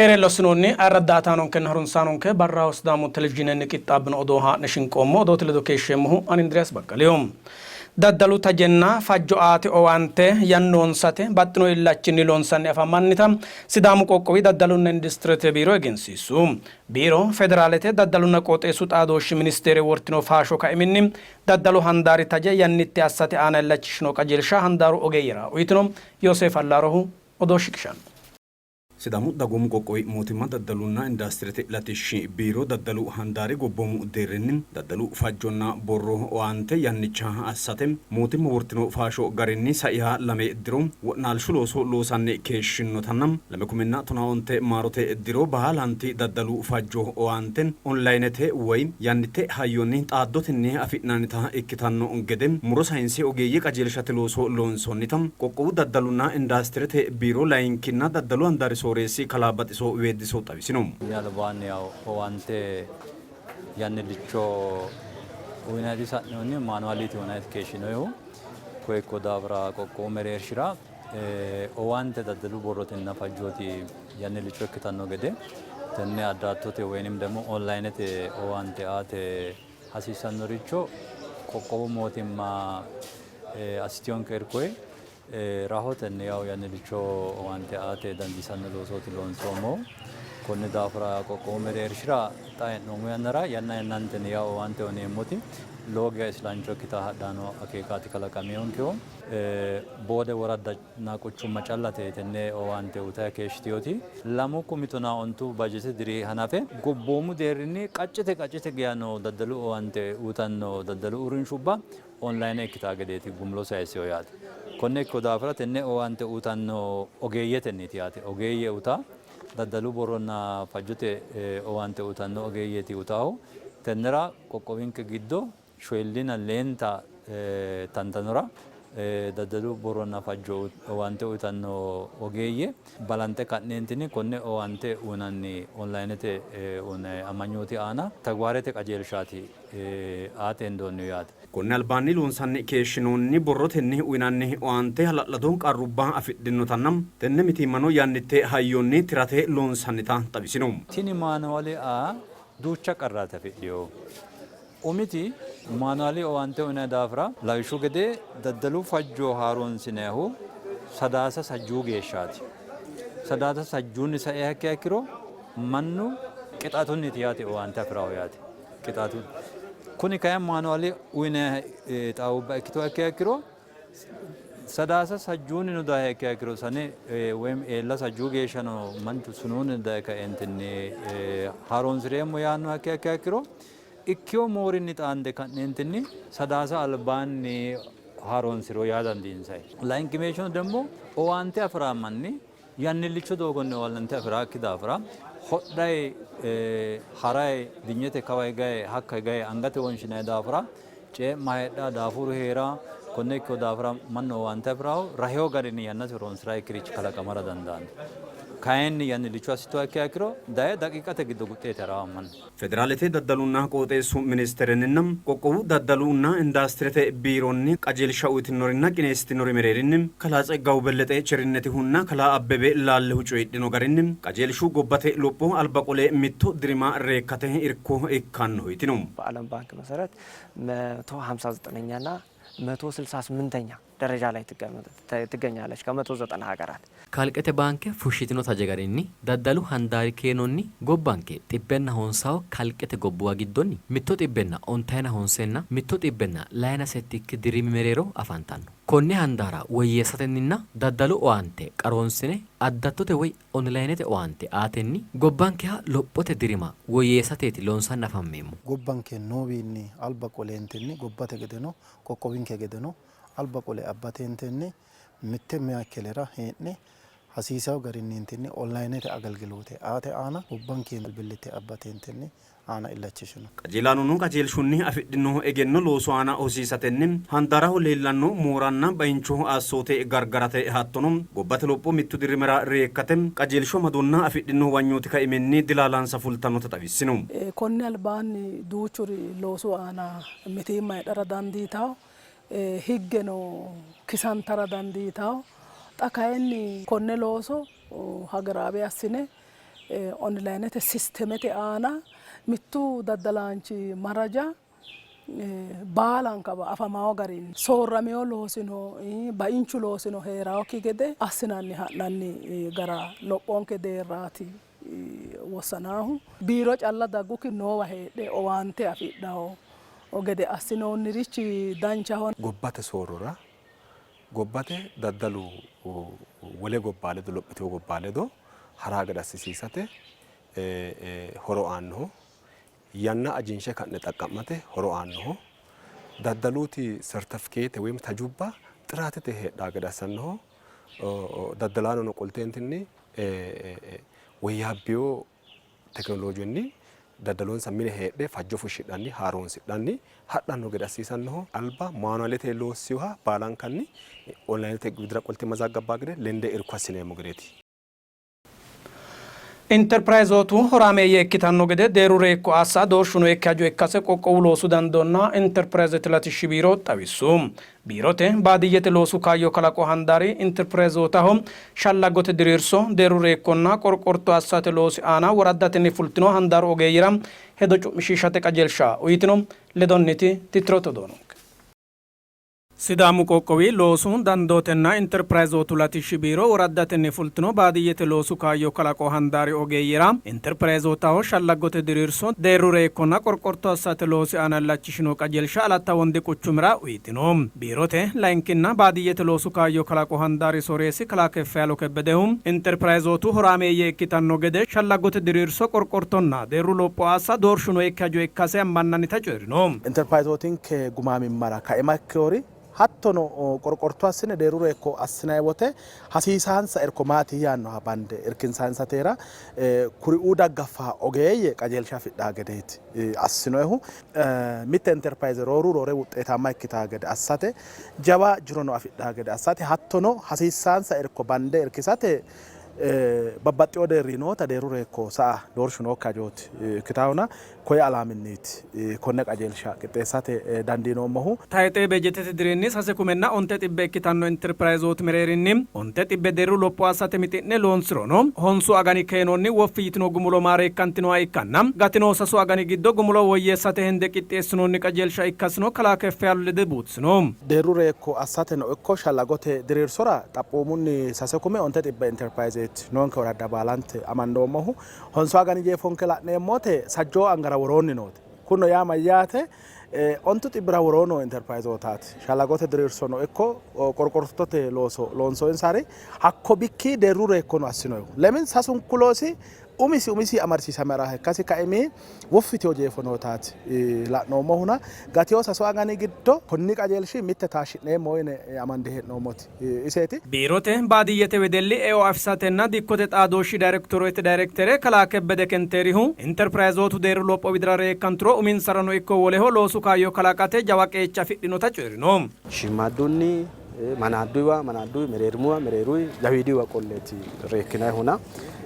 Keere lossinoonni ayirradda aatanonkenna harunsaanonke barraho Sidaamu televizhiinenni qixxaabbino odoo haa'ne shinqoommo. Odoote ledo keeshsheemmohu ani Indiriyaas Baqqaliho. Daddalu tajenna fajjo aate owaante yannoonsate baxxino illachinni loonsanni afammannita Sidaamu qoqqowi daddalunna industirete biiro egensiissu. Biiro federaalete daddalunna qooxeessu xaadooshshi ministeere wortino faasho kaiminni daddalu handaari taje yannitte assate aana illachishino qajeelsha handaaru ogeeyyera uytino. Yooseef Allaarohu odoo shiqishanno. Sidaamu Dagoomu Qoqqowi Mootimma Daddalunna Industirete Latishshi Biiro daddalu handaari gobboomu deerrinni daddalu fajjonna borro owaante yannicha assate mootimma wortino faasho garinni saiha lame diro wo'naalshu looso loosanni keeshshinotanna 2015 maarote diro baalanti daddalu fajjo owaante onlaynete woy yannitte hayyonni xaaddotenni afi'nannita ikkitanno gede muro sayinse ogeeyye qajeelshate looso loonsoonnita Qoqqowu Daddalunna Industirete Biiro layinkinna daddalu handaari sooreessi kalaa Baxiso Weeddiso xawisino. Konni albaanni yaw owaante yannillicho uynanni sa'noonni maanuwaliiti uynanni keeshshinoyihu. Koye ikko daafira qoqqowu mereershira owaante daddalu borrotenna fajjooti yannillicho ikkitanno gede tenne addaattote woyinim ደግሞ onlaynete owaante aate hasiissannoricho qoqqowu mootimma assitinonke irkoyi rahotenni yaw yannillicho owaante aate dandiisanno loosooti loonsoommohu. Konni daafira qoqqowu mereershira xa hee'noommo yannara yanna yannantenni yaw owaante uyineemmoti lowo geya islancho ikkita hadhanno akeekaati kalaqaminonkehu. Boode woraddanna quchumma callate tenne owaante uytanni keeshshitinoti. 2015 bajete diri hanafe gobboomu deerrinni qaccete qaccete geya noo daddalu owaante uytanno daddalu uurrinshubba onlayine ikkitaa gedeeti gumulo sayissino yaate. Konne ikkino daafira tenne owaante uytanno ogeeyyetenniiti yaate. Ogeeyye uyta daddalu borronna fajjote owaante uytanno ogeeyyeeti uytaahu. Tennera qoqqowinke giddo shoyillina leenta tantanora daddalu borronna fajjo owaante uytanno ogeeyye balanxe ka'neentinni konne owaante uynanni onlaynete amanyooti aana tagbaarete qajeelshaati aate hendoonnihu yaate. Konni albaanni loonsanni keeshshinoonni borrotenni uynanni owaante hala'lado qarrubba afidhinotanna tenne mitiimmano yannitte hayyonni tirate loonsannita xawisino. Tini maanuwale aa duucha qarraati afidhinohu. Umiti maanuwale owaante uynanni daafira lawishshu gede daddalu fajjo haaroonsinannihu Sadaasa sajjuu geeshshaati. Sadaasa sajjuunni saiha ikkiha ikkiro mannu qixaatunniti yaate owaante afi'rahu yaate. Qixaatu kuni kayinni maanuwale uyinanni xaawubba ikkituha ikkiha ikkiro Sadaasa sajjuunnino dayiha ikkiha ikkiro sane woyim eella sajjuu geeshshano manchu sunuunni daye kaeentinni haaroonsi'reemmo yaannoha ikkiha ikkiha ikkiro ikkiwo moorinni xaande ka'neentinni Sadaasa albaanni haaroonsi'ro yaa dandiinsayi. Layinkimeeshshono demmo owaante afi'raa manni yannillicho doogonni owaante afi'raakki daafira hodhayi harayi dinyete kawa higayi hakka higayi angate wonshinayi daafira cee'ma heedha daafuru hee'ra konne ikkino daafira mannu owaante afi'rahu rahewo garinni yannasi horonsi'rayikkirichi kalaqamara dandaanno. Kayinni yannillicho assittoha ikkiha ikkiro daye daqiiqate giddo guxxeeti ha'rahu mannu. Federaalete Daddalunna Qooxeessu Ministerenninna Qoqqowu Daddalunna Industirete Biironni qajeelsha uytinorinna qineessitinori mereerinni Kalaa Tseggawu Bellexe Cherinnetihunna Kalaa Abbebe Laallehu coyidhino garinni, qajeelshu gobbate lopho alba qole mitto dirima reekkate irko ikkannoho yitino. በዓለም ባንክ መሰረት መቶ ሀምሳ ዘጠነኛና መቶ ስልሳ ስምንተኛ ደረጃ ላይ ትገኛለች ከመቶ ዘጠና ሀገራት። Kalqete baanke fushshitino taje garinni daddalu handaari keenonni gobbanke xibbenna honsawo kalqete gobbuwa giddonni mitto xibbenna ontayina honsenna mitto xibbenna layina settikki dirimi mereero afantanno. Konne handaara woyyeessatenninna daddalu owaante qaroonsine addattote woy onlaynete owaante aatenni gobbankeha lophote dirima woyyeessateeti loonsanni afammeemmo. Gobbanke noowiinni alba qoleentinni gobbate gedeno qoqqowinke gedeno alba qole abbateentenni mitte maikkelera hee'ne hasiisanno garinniintinni onlaynete agelgiloote aate aana gobbanke albillitte abbateentinni aana illachishino. Qajeelaanono qajeelshunni afidhino egenno loosu aana hosiisatenni handaaraho leellanno mooranna baincho assoote gargarate hattono gobbate lopho mittu dirimira reekkate qajeelshu amadonna afidhino huwanyooti kaiminni dilaalansa fultannota xawissino. Konni albaanni duuchuri loosu aana mitiimma heedhara dandiitanno, higgeno kisantara dandiitanno. Xa kayinni konne looso hageraawe assine Onlinete sistemete aana mittu daddalaanchi maraja baalankawa afamawo garinni soorramino loosino bainchu loosino hee'rawokki gede assinanni ha'nanni gara lophonke deerraati wossanaahu. Biiro calla daggukki noowa heedhe owaante afidhawo gede assinoonnirichi danchaho. Gobbate soorrora gobbate daddalu wole gobba ledo lophitino gobba ledo hara gede assisiisate horo aannoho. Yanna ajinshe ka'ne xaqqa'mate horo aannoho. Daddaluti sertefikeete woyim tajubba xiraatete heedhaa gede assannoho. Daddalaanono qolteentinni woyyaabbino tekinoloojenni daddalonsa mine heedhe fajjo fushshidhanni haaroonsidhanni hadhanno gede assiisannoho. Alba maanuwaalete loossinoha baalankanni onlayinete widira qolte mazaggabbanno gede lende irko assineemmo gedeeti. Interpirayizootu horaameeyye ikkitanno gede deerru reekko assa doorshu nookki hajo ikkase qoqqowu loosu dandoonna Interpirayizete latishshi biiro xawissu. Biirote baadiyyete loosu kaayyo kalaqo handaari Interpirayizootaho shallagote diriirso, deerru reekkonna qorqorto assate loosi aana woraddatenni fultino handaaru ogeeyyera hedo cu'mishiishate qajeelsha uytino. Ledonniti tittirote odoo noonke. Sidaamu qoqqowi loosu dandootenna Interpirayizootu latishshi biiro woraddatenni fultino baadiyyete loosu kaayyo kalaqo handaari ogeeyyera Interpirayizootaho shallagote diriirso, deerru reekkonna qorqorto assate loosi aana illachishino qajeelsha Alatta Wondi quchumira uytino. Biirote layinkinna baadiyyete loosu kaayyo kalaqo handaari sooreessi kalaa Keffiyalo Kebbedehu Interpirayizootu horaameeyye ikkitanno gede shallagote diriirso, qorqortonna deerru lopho assa doorshu nookki hajo ikkase ammannannita coyi'rino. Interpirayizootinke gumaamimmara kaima ikkinori hattono qorqorto assine deerru reekko assinanni wote hasiisaansa irko maati yaannoha bande irkinsansatera kuriuu daggaffa ogeeyye qajeelsha afidhaa gedeeti assinoehu. Mitte interpirayze rooru roore wuxxeetaamma ikkitaa gede assate, jawa jirono afidhaa gede assate hattono hasiissaansa irko bande irkisate babbaxxino deerri noota deerru reekko sa'a doorshu nookki hajooti ikkitaahuna koye alaaminniiti konne qajeelsha qixxeessate dandiinoommohu. Tayxe bejetete dirinni sase kumenna onte xibbe ikkitanno Interpirayzooti mereerinni onte xibbe deerru lopho assate mixi'ne loonsirono honsu agani keenonni woffi yitino gumulo maareekkantinoha ikkanna gatino sasu agani giddo gumulo woyyeessate hende qixxeessinoonni qajeelsha ikkasino kalaa Keffiyaalu lede buuxisino. Deerru reekko assateno ikko shallagote diriirsora xaphoomunni sase kume onte xibbe Interpirayzeeti noonke woradda baalante amandoommohu. Honsu agani jeefonke la'neemmo wote sajjoo angara woroonni noote. Kunino yaa mayyaate? Ontu xibbira woroo noo Interpirayzootaati. Shallagote diriirsono ikko qorqortote looso loonsoonsari hakko bikki deerru reekkono assinoyihu. Lemin sasunku loosi umisi umisi amadisiisame ha'rannoha ikkasi kaimi woffi yitino jeefo nootaati la'noommohuna gatino sasu agani giddo konni qajeelshi mitte taashshi'neemmo yine amande hee'noommoti iseeti. Biirote baadiyyete wedelli eo afisatenna dikkote xaadooshshi dayrekitoreete dayrektere kalaa Kebbede Kenteerihu, Interpirayzootu deerru lopho widira reekkanturo uminsarano ikko woleho loosu kaayyo kalaqate jawa qeecha afidhinota coyi'rino. Shiimmaadduunni manaadduyiwa, manaadduyi mereerimuwa, mereeruyi jawiidiwa qolleeti reekkinayihuna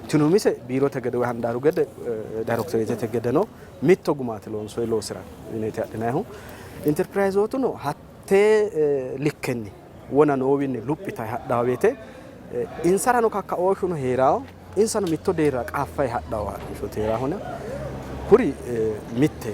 tini umise biirote gede woyi handaaru gede dayrekitoreetete gedeno mitto gumaati loonsoyi loosira yineeti adhinayihu. Interpirayzootuno hattee likkenni wona noowinni luphitayi hadhawo woyte insarano kakkaooshshuno hee'rawo, insano mitto deerra qaaffayi hadhawo ha'rinshooti hee'raahuna kuri mitte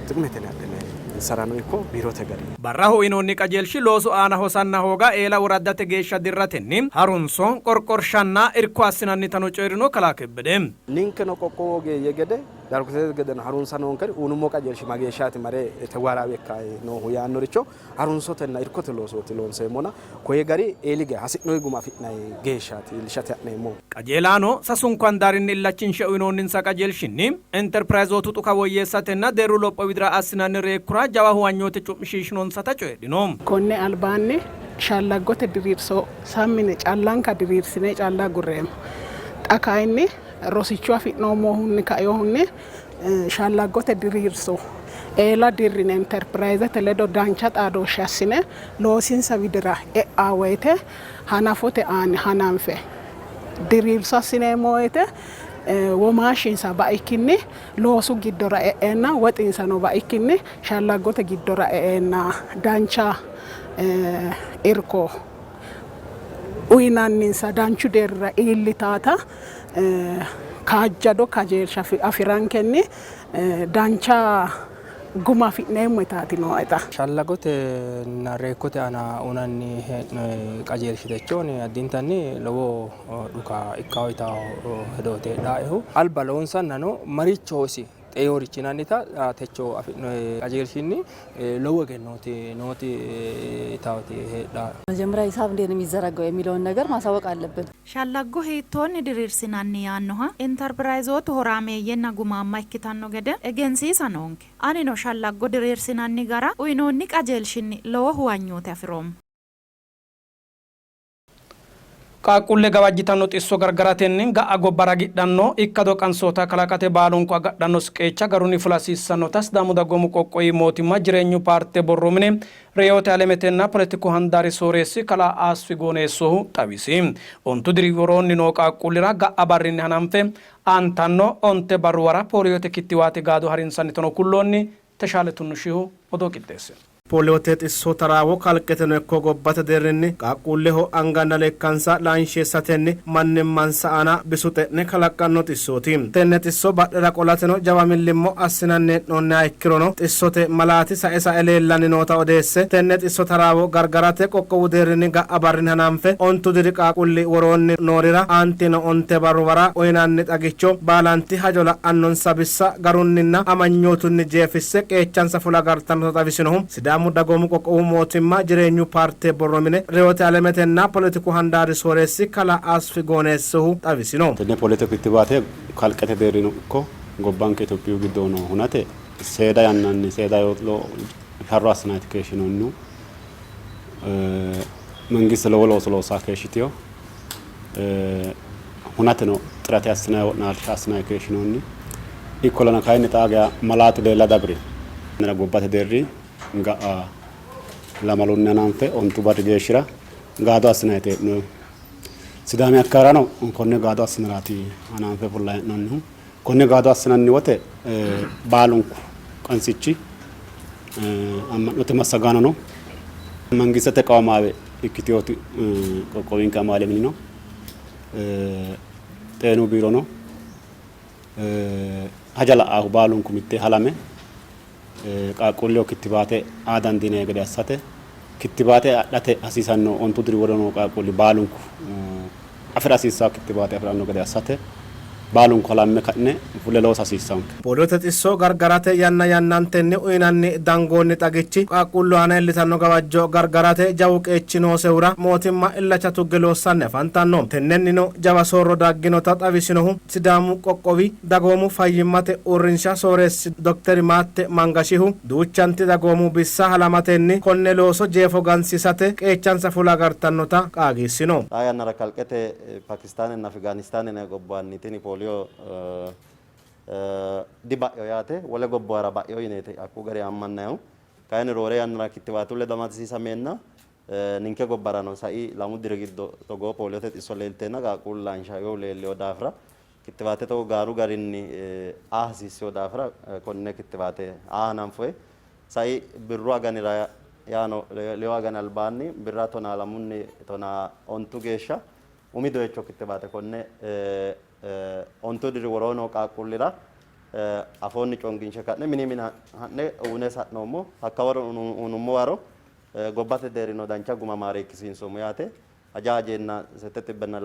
xiqimete yine adhinayi insarano ikko biirote garinni. Barraho uyinoonni qajeelshi loosu aana hosanna hooga eela woraddate geeshsha dirratenni harunso, qorqorshanna irko assinannitano coyi'rino kalaa Kebbede. Ninkeno qoqqowu ogeeyye gede Dayrektoreetete gedeno harunsa noonkeri uynummo qajeelshi mageeshshaati mare tegaaraawe ikkayi noohu yaannoricho harunsotenna irkote loosooti loonseemmona koye gari eeli geya hasi'noonni guma afi'nanni geeshshaati iillishate ha'neemmohu. Qajeelaano sasunku handaarinni illachinshe uynoonninsa qajeelshinni Interpirayzootu dhuka woyyeessatenna deerru lopho widira assinanni reekkora jawa huwanyoote cu'mishiishinonsata coyidhino. Konni albaanni shallaggote diriirso sammine callanka diriirsine calla agurreemmo. Xa kayinni rosicho afi'noommohunni kainohunni shallaggote diriirso eela dirrine Interpirayzete ledo dancha xaadooshshe assine loosinsa widira e'a woyte hanafote aana hananfe diriirso assineemmo woyte womaashshinsa baikkinni loosu giddora e'eenna woxinsano baikkinni shallaggote giddora e'eenna dancha irko uynanninsa danchu deerrira iillitaata. Kaajjado qajeelsha afi'rankenni dancha guma afi'neemmo yitaati nooeta. Shallagotenna reekkote aana uynanni hee'noonni qajeelshi techooni addintanni lowo dhuka ikkawo yitawo hedooti heedhaehu. Alba loonsannano maricho isi xeeworichi yinannita techo afi'noonni qajeelshinni lowo egennooti nooti yitawoti heedhae. መጀመሪያ ሂሳብ እንዴት ነው የሚዘረጋው የሚለውን ነገር ማሳወቅ አለብን። Shallaggo hiittoonni diriirsinanni yaannoha Interpirayizootu horaameeyyenna gumaamma ikkitanno gede egensiisa noonke. Anino shallaggo diriirsinanni gara uynoonni qajeelshinni lowo huwanyoote afi'roommo. Qaaqquulle gawajjitanno xisso gargaratenni ga'a gobba ragidhanno ikkado qansoota kalaqate baalunku agadhannosi qeecha garunni fula hasiissannota Sidaamu Dagoomu Qoqqowi Mootimma Jireenyu Paarte borro mine Reyote Alemetenna Poletiku handaari sooreessi kalaa Asfi Gooneessohu xawisi. Ontu diri woroonni noo qaaqquullira ga'a barrinni hananfe aantanno onte barruwara pooliyote kittiwaate gaado harinsannitano kulloonni. Teshaale Tunnushihu odoo qixxeessino. Pooliyote xisso taraawo kalqeteno ikko gobbate deerrinni qaaqquulleho anganna lekkansa laansheessatenni mannimmansa aana bisu xe'ne kalaqqanno xissooti. Tenne xisso badhera qolateno jawa millimmo assinanni hee'noonniha ikkirono xissote malaati sae sae leellanni noota odeesse, tenne xisso taraawo gargarate qoqqowu deerrinni ga'a barrinni hananfe ontu diri qaaqquulli woroonni noorira aantino onte barruwara uynanni xagicho baalanti hajo la'annonsa bissa garunninna amanyootunni jeefisse qeechansa fula agartannota xawisinohu Sidaamu Dagoomu Qoqqowu Mootimma Jireenyu Paarte Borro Mine Reyote Alemetenna Poletiku Handaari Sooreessi Kalaa Asfi Gooneessihu xawisino. Tenne poletiku kittiwaate kalqete deerrino ikko gobbanke Itophiyu giddo noo hunate seeda yannanni seeda sharro assinanniiti keeshshinoonnihu. Mangiste lowo looso loossanni keeshshitino. Hunateno xirate assinanni wo'naalsha assinanni keeshshinoonni. Ikkollana kayinni xaa geya malaatu leella dagino. Gobbate deerri ga'a lamalunni hananfe ontu barri geeshshira gaado assinanniiti hee'noonnihu. Sidaami akkawaarano konne gaado assinaraati hananfe fullayi hee'noonnihu. Konne gaado assinanni wote baalunku qansichi amma'note massagaanono mangistete qawamaawe ikkitinoti qoqqowinke amaale minino xeenu biirono haja la'aahu baalunku mittee halame qaaqquulleho kittibaate aa dandiinanni gede assate kittibaate adhate hasiisanno ontu diri woro noo qaaqquulli baalunku afi'ra hasiissanno kittibaate afi'ranno gede assate baalunku halamme ka'ne fulle loosa hasiissannonke. Pooliyote xisso gargarate yanna yannantenni uynanni dangoonni xagichi qaaqquullu aana iillitanno gawajjo gargarate jawu qeechi noosehura mootimma illacha tugge loossanni afantanno. Tennennino jawa soorro dagginota xawisinohu Sidaamu qoqqowi dagoomu fayyimmate uurrinsha sooreessi Dokteri Maatte Mangashihu, duuchanti dagoomu bissa halamatenni konne looso jeefo gansiisate qeechansa fula agartannota qaagiissino. Xaa yannara kalqete Pakistaanenna Afigaanistaane yinanni gobbuwanni tini pooliyo diba'ino yaate. Wole gobbuwara ba'ino yineeti hakku gari ammannannihu. Kayinni roore yannara kittiwaatu ledo amadisiisameenna Ninke gobbarano sai lamu diri giddo togoo pooliyote xisso leelteenna qaaqquullu laanshaawinohu leellino daafira kittiwaate togo gaaru garinni aa hasiissino daafira konne kittiwaate aa hananfoyi. Sai birru aganira yaano lewu agani albaanni birra tonaa lamunni tonaa ontu geeshsha umi doyicho kittiwaate konne ontu diri woroo noo qaaqquullira afoonni conginshe ka'ne mini mine ha'ne uune sa'noommo. Hakkawaro uunummo waro Gobbate deerrino dancha guma maareekkisiinsoommo yaate. Aja ajeenna sette xibbenna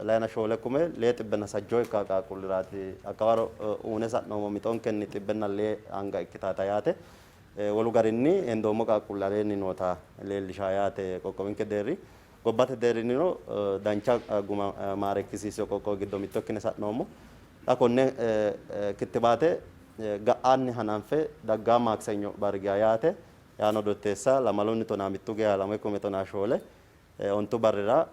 layina shoole kume lee xibbenna sajjoo ikkanno qaaqquulliraati hakkawaro uune sa'noommo mixonkenni xibbenna lee anga ikkitaata yaate. Wolu garinni hendoommo qaaqquulli aleenni noota leellishawo yaate qoqqowinke deerri. Gobbate deerrinnino dancha guma maareekkisiisino qoqqowi giddo mitto ikkine sa'noommo. Xa konne kittibaate ga'anni hananfe daggaa Maaksenyo barri geya yaate Yaano Dotteessa lamalunni tonaa mittu geya lame kume tonaa shoole ontu barrira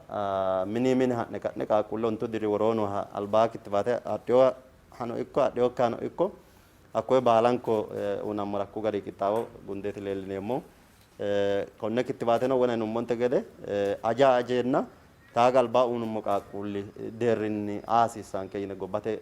mini mine ha'ne ka'ne qaaqquulle ontu diri woroo nooha albaa kittivaate adhinohano ikko adhinokkihano ikko hakkoye baalanko uyinammora hakku gari qixxaawo gundeeti leellineemmohu. Konne kittivaateno wona yinummonte gede aja ajeenna taaga albaa uyinummo qaaqquulli deerrinni aa hasiissanke yine gobbate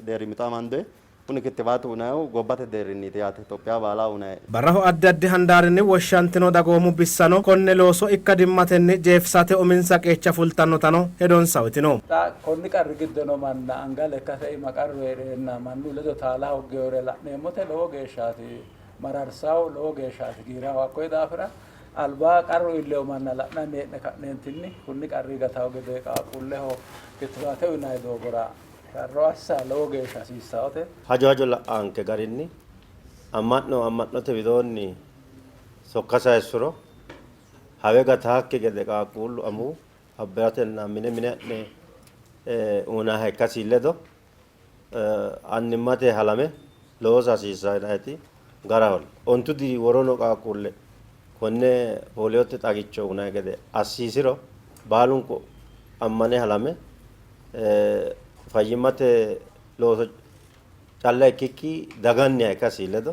deerri mixo amandoye. Kuni kittiwaatu uyinayihu gobbate deerrinniiti yaate, Itophiya baalaho uyinayi. Barraho addi addi handaarinni woshshantino dagoomu bissano konne looso ikkadimmatenni jeefisate uminsa qeecha fultannotano hedonsa uytino. Xa konni qarri giddo no manna anga lekkate iima qarru hee'reenna mannu ledo taala hoogginore la'neemmote lowo geeshshaati mararsawo, lowo geeshshaati giirawo. Hakkoye daafira alba qarru iillewo manna la'nanni hee'ne ka'neentinni kunni qarri gatawo gede qaaqquulleho kittiwaate uyinanni doogora sharro assa lowo geeshsha hasiissawote. Hajo hajo la''anke garinni amma'no amma'note widoonni sokka sayissuro hawe gataakki gede qaaqquullu amuwu abbiratenna mine mine ha'ne uynanniha ikkasi ledo annimmate halame loosa hasiissanno yinanniti garaholla. Ontu diri woro noo qaaqquulle konne pooliyote xagicho uynanni gede assiisiro baalunku ammane halame fayyimmate looso calla ikkikki daganniha ikkasi ledo